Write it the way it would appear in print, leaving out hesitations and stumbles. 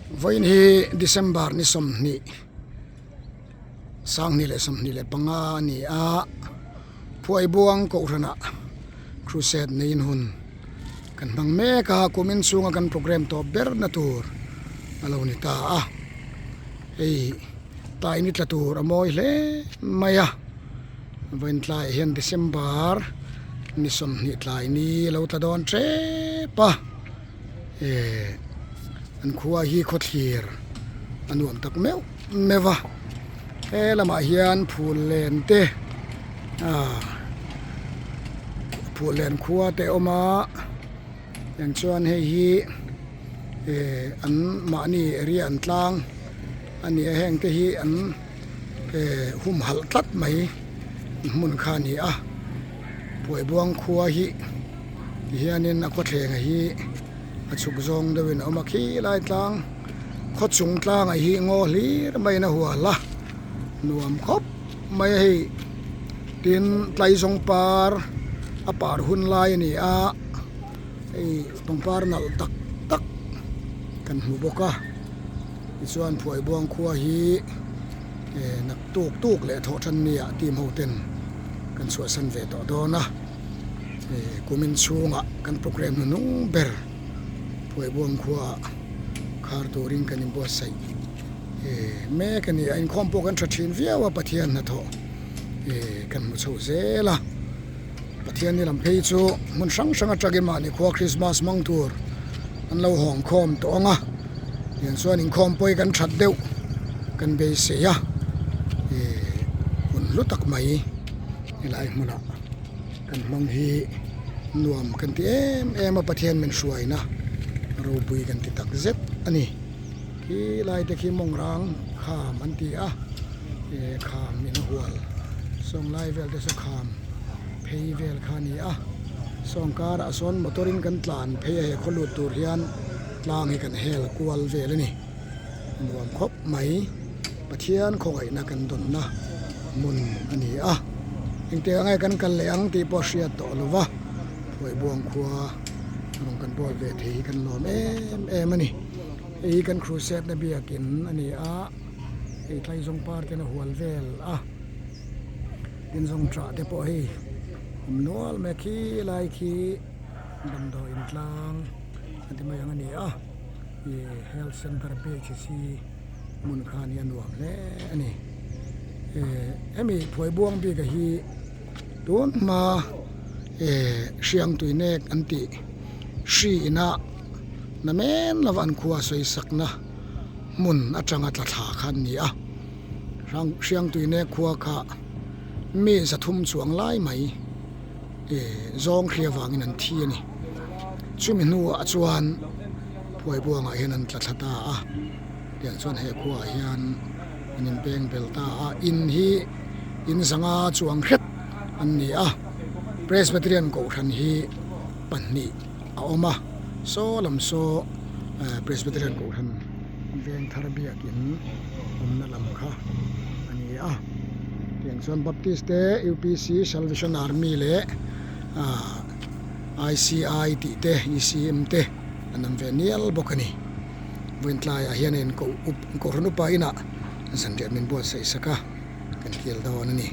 Vawiin hi December ni 20 2025 a ni a, Phuaibuang Kohhranah Crusade neiin hun kan hmang mek a, kumin chhunga kan programme tawp berna tur a lo ni ta a, hei tlai ni tla tur a mawi hle mai a, vawiin tlaiah hian December ni 20 tlai ni a lo tla dawn tep a. Eh an khua hi khawthlir a nuam tak meuh meuh a he lamah hian phul len te ah phul len khua te a awm a eng chuan hei hi eh an mahni area an tlang a ni a heng te hi an eh humhalh tlat mai hmun kha a ni a Phuaibuang khua hi ti hianin a khawthleng hi a chhuk zawng deuhin a awm a khi lai tlang khaw chung tlangah hi ngaw hlir maiin a hual a nuam khawp mai a hei tin tlaizawng par a par hun lai a ni a hei pangpar nalh tak tak kan hmu bawk a tichuan Phuaibuang khua hi eh nak tuk tuk leh thawh than ni ah team ho ten kan chhuahsan ve tawh dawn a eh kumin chhungah kan programme hnuhnung ber Phuaibuang khua ah khar turin kan inbuatsaih eh mek a ni a inkhawm pawh kan tha thin viau a Pathian hnathawh eh kan hmu chho zel a Pathian ni lam phei chu hmun hrang hrang atangin mahni khua Christmas hmang tur an lo hawng khawm tawh ang a tiang chuan inkhawm pawh hi kan that deuh kan beisei a ihh hun hlu tak mai helai hmunah kan hmang hi nuam kan ti em em a Pathian min hruaina ropui kan ti tak zet a ni khi lai te khi mawng rang kham an ti a ihh kham in a hual sawng lai vel te saw kham. Phei vel kha a ni a sawng karah sawn motor in kan tlan phei a he khaw lut tur hian tlang hi kan hel kual vel a ni nuam khawp mai Pathian khawngaihna kan dawnna hmun a ni a engtik ang nge kan kal leh ang tih pawh a hriat tawh lo va Phuaibuang khua rawn kan bawl ve thei hi kan lawm em em a ni hei hi kan crusade na biakin a ni a hei tlaizawng par ten a hual vel a. Tin zawng tah te pawh hei awm nual mai a khi lai khi damdawi in tlang a ti mai ang a ni a ih health center PHC hmun kha nia nuam hle a ni eh hemi phuaibuang bik a hi tun hma eh hriang tui nek an tih hri ina namen lova an khua sawi sakna hmun atanga tla thla kha an ni a. Hriangtuine khua kha mi 300 chuang lai mai zawng hria vangin an thi a ni. Chumi hnuah chuan Phuaibuangah hian an tla thla ta a, tiang chuan he khuaah hian an inpeng bel ta a. In hi in 500 chuang hret an ni a, Presbyterian Kohhran hi pahnih a awm a, saw lam saw Presbyterian Kohhran. Veng thar biakin awmna lam kha a ni a tiang chuan Baptist te UPC Salvation Army leh ah ICI tih te ECM te an awm ve nial bawk a ni vawiin tlaiah hian a inkoh up kohhran upa inah zanriah min buatsaih sak a kan kil dawn a ni.